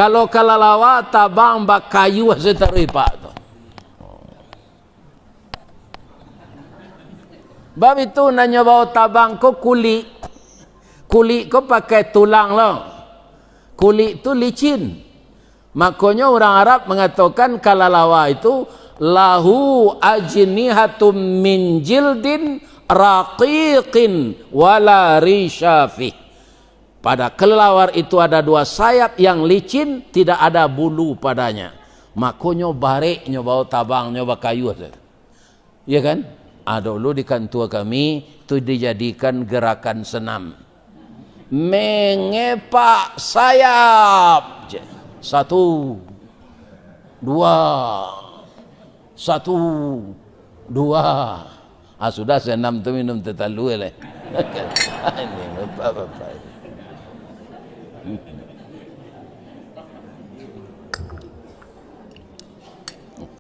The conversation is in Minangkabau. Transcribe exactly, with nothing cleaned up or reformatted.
Kalau kalalawa, tabang bakayu sajo taruih pak tu. Bab itu nanyo bao tabang ko kulik. Kulik ko pakai tulang lo. Kulik tu licin. Makonyo urang Arab mangatokan kalalawa itu lahu ajnihatum min jildin raqiqin wala risha fih. Pada kelelawar itu ada dua sayap yang licin, tidak ada bulu padanya. Makonyo bareknyo bao tabangnyo bakayu sajo. Ya kan? Ah, dulu di kantua kami tu dijadikan gerakan senam. Mengepak sayap. Satu, dua, satu, dua. Ah, sudah senam tu minum teh talua lai. Ini bapak-bapak.